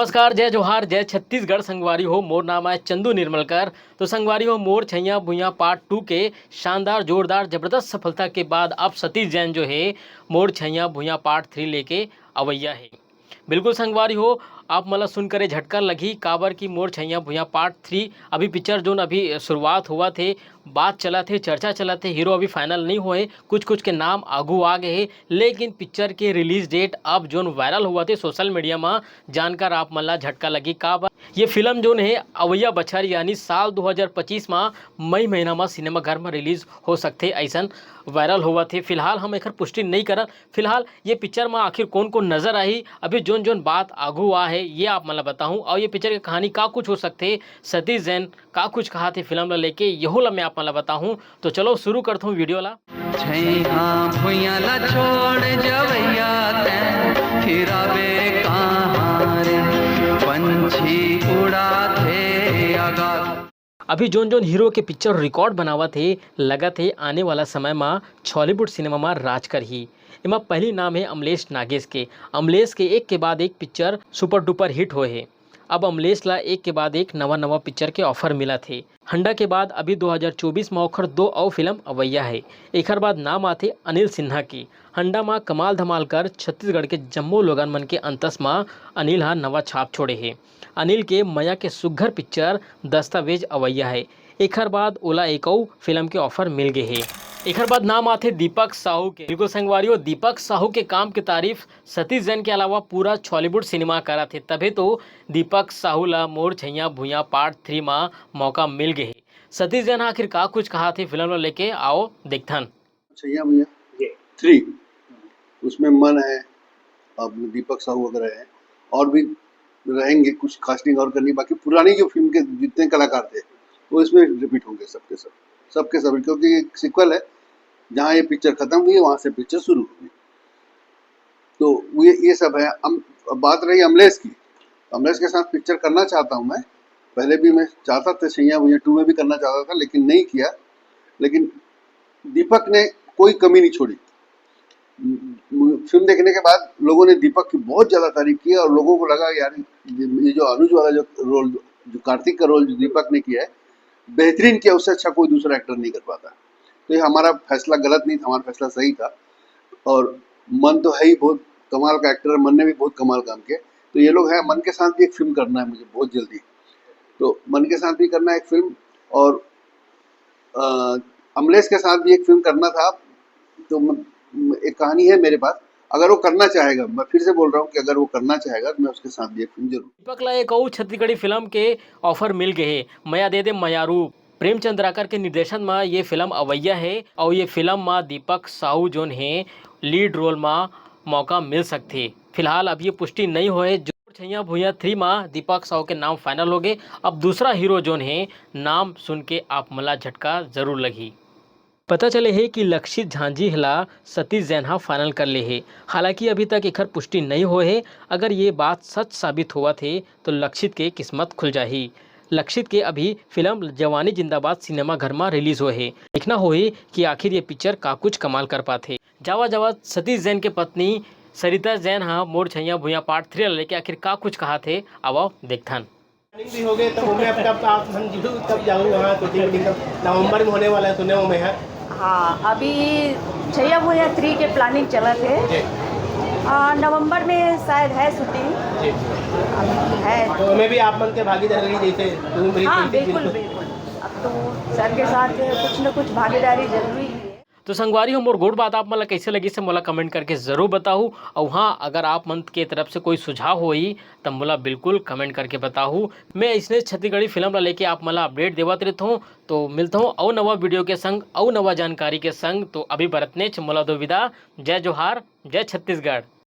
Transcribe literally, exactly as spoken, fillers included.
नमस्कार, जय जोहार, जय छत्तीसगढ़। संगवारी हो, मोर नाम है चंदू निर्मलकर। तो संगवारी हो, मोर छैया भुइयां पार्ट टू के शानदार, जोरदार, जबरदस्त सफलता के बाद अब सतीश जैन जो है, मोर छैया भुइयां पार्ट थ्री लेके अवैया है। बिल्कुल संगवारी हो, आप मन ला सुनकर ये झटका लगही, काबर कि मोर छैया भुइयां पार्ट थ्री अभी पिक्चर जोन अभी शुरुआत होवत हे, बात चलत हे, चर्चा चलत हे, हीरो अभी फाइनल नहीं होए, कुछ कुछ के नाम आगू आ गए हे, लेकिन पिक्चर के रिलीज डेट अब जोन वायरल होवत हे सोशल मीडिया मा, जानकर आप मन ला झटका लगही। काबर ये फिल्म जोन हे अवैया बछर यानी साल दो हज़ार पच्चीस मा मई महीना मा सिनेमा घर मा रिलीज हो सकथे, ऐसन वायरल होवत हे। फिलहाल हम एकर पुष्टि नहीं करन, फिलहाल ये पिक्चर मा आखिर कोन कोन नजर आही, अभी जोन जोन बात आगू आ हे, ये आप मन ला बताहूँ। और ये पिक्चर के कहानी का कुछ हो सकथे, सतीश जैन का कुछ कहाथे फिल्म ला लेके, यहू ला मैं आप मन ला बताहूँ। तो चलो शुरू करथों वीडियो ला। छैहा भुइयां ला छोड़ जवैया तैं, फिराबे कहाँ रे, पंछी उड़ाथे आगा। अभी जोन जोन हीरो के पिक्चर रिकॉर्ड बनावत हे, लगत हे आने वाला समय मा छॉलीवुड सिनेमा मा राज करही। एमा पहली नाम हे अमलेश नागेश के। अमलेश के एक के बाद एक पिक्चर सुपर डुपर हिट होए हे। अब अमलेश ला एक के बाद एक नवा नवा पिक्चर के ऑफर मिलत हे। हंडा के बाद अभी दो हज़ार चौबीस मा ओखर दो अउ फिल्म अवैया हे। एखर बाद नाम आथे अनिल सिन्हा के। हंडा मा कमाल धमाल कर छत्तीसगढ़ के जम्मो लोगन मन के अंतस मा अनिल हा नवा छाप छोड़े हे। अनिल के मया के सुग्घर पिक्चर दस्तावेज अवैया हे। एखर बाद ओला एक अउ फिल्म के ऑफर मिल गे हे। एखर बाद नाम आथे दीपक साहू के। बिल्कुल संगवारी हो, दीपक साहू के काम के तारीफ सतीश जैन के अलावा पूरा छॉलीवुड सिनेमा करत हे, तभे तो दीपक साहू ला मोर छैया भुइयां पार्ट थ्री मा मौका मिल गे हे। सतीश जैन हा आखिर का कुछ कहाथे फिल्म ला लेके, आओ देखथन। छैया भुइयां जी। थ्री, उसमें मन है, अब दीपक साहू वगैरह हैं, और भी रहेंगे, कुछ कास्टिंग और करनी, बाकी पुरानी जो फिल्म के जितने कलाकार थे वो इसमें रिपीट होंगे सबके सब, सबके सब, क्योंकि एक सीक्वल है, जहाँ ये पिक्चर खत्म हुई है वहाँ से पिक्चर शुरू हुई। तो ये ये सब है। हम, अब बात रही अमलेश की, अमलेश के साथ पिक्चर करना चाहता हूँ मैं, पहले भी मैं चाहता था, छैया भुइयां टू में भी करना चाहता था, लेकिन नहीं किया। लेकिन दीपक ने कोई कमी नहीं छोड़ी। म-, म-, फिल्म देखने के बाद लोगों ने दीपक की बहुत ज़्यादा तारीफ की और लोगों को लगा, "यार, ये, ये जो अनुज वाला जो रोल, जो कार्तिक का रोल जो दीपक ने किया है, बेहतरीन किया, उससे अच्छा कोई दूसरा एक्टर नहीं कर पाता।" तो ये हमारा फैसला गलत नहीं था, हमारा फैसला सही था। और मन तो है ही बहुत कमाल का एक्टर, मन ने भी बहुत कमाल काम किया। तो ये लोग हैं, मन के साथ भी एक फिल्म करना है मुझे बहुत जल्दी, तो मन के साथ भी करना है एक फिल्म। और अ, अमलेश के साथ भी एक फिल्म करना था, तो म-, म-, एक कहानी है मेरे पास। अगर वो करना चाहेगा, मैं फिर से बोल रहा हूँ कि अगर वो करना चाहेगा, तो मैं उसके साथ भी एक फिल्म जरूर। दीपक ला एक अउ छत्तीसगढ़ी फिल्म के ऑफर मिल गए हे, मया दे दे मयारू। प्रेम चंद्राकर के निर्देशन म ये फिल्म अवैया हे और ये फिल्म म दीपक साहू जोन हे लीड रोल म मौका मिल सकथे। फिलहाल अब ये पुष्टि नहीं होए। जो छैया भुइयां थ्री म दीपक साहू के नाम फाइनल हो गए। अब दूसरा हीरो जोन हे, नाम सुन के आप मन ला झटका जरूर लगही। पता चले हे कि लक्षित झांझी ला सतीश जैन हा फाइनल कर ले हे। हालांकि अभी तक एखर पुष्टि नहीं होए हे। अगर ये बात सच साबित होवत हे, तो लक्षित के किस्मत खुल जाही। लक्षित के अभी फिल्म जवानी जिंदाबाद सिनेमा घर मा रिलीज होए हे। देखना होही कि आखिर ये पिक्चर का कुछ कमाल कर पाथे। जावा जावा सतीश जैन के पत्नी सरिता जैन हा मोर छैया भुइयां पार्ट थ्री ला लेके आखिर का कुछ कहाथे, आवा देखथन। प्लानिंग भी हो गए, तो मैं अब कब आप, हम जरूर तब जाऊँ वहाँ, शूटिंग वूटिंग सब नवंबर में होने वाला है, सुने हूँ मैं है। हाँ, अभी छैया भुइयां थ्री के प्लानिंग चलत हे। जी। आ, नवंबर में शायद है शूटिंग। जी। अभी है। तो हमें भी आप मन के भागीदारी जैसे तुम भी हाँ, थी, बिल्कुल, बिल्कुल। बिल्कुल। अब तो सर के साथ कुछ न कुछ भागीदारी जरूरी ही है। तो संगवारी हो, मोर गोठ बात आप मन ला कइसे लगिस हे, मोला कमेंट करके जरूर बताहू। अउ हाँ, अगर आप मन के तरफ से कोई सुझाव होही, त मोला बिल्कुल कमेंट करके बताहू। मैं अइसने छत्तीसगढ़ी फिल्म ला लेके आप मन ला अपडेट देवत रहिथों। तो मिलथों अउ नवा वीडियो के संग, अउ नवा जानकारी के संग। तो अभी बर अतनेच, मोला दो विदा। जय जोहार, जय छत्तीसगढ़।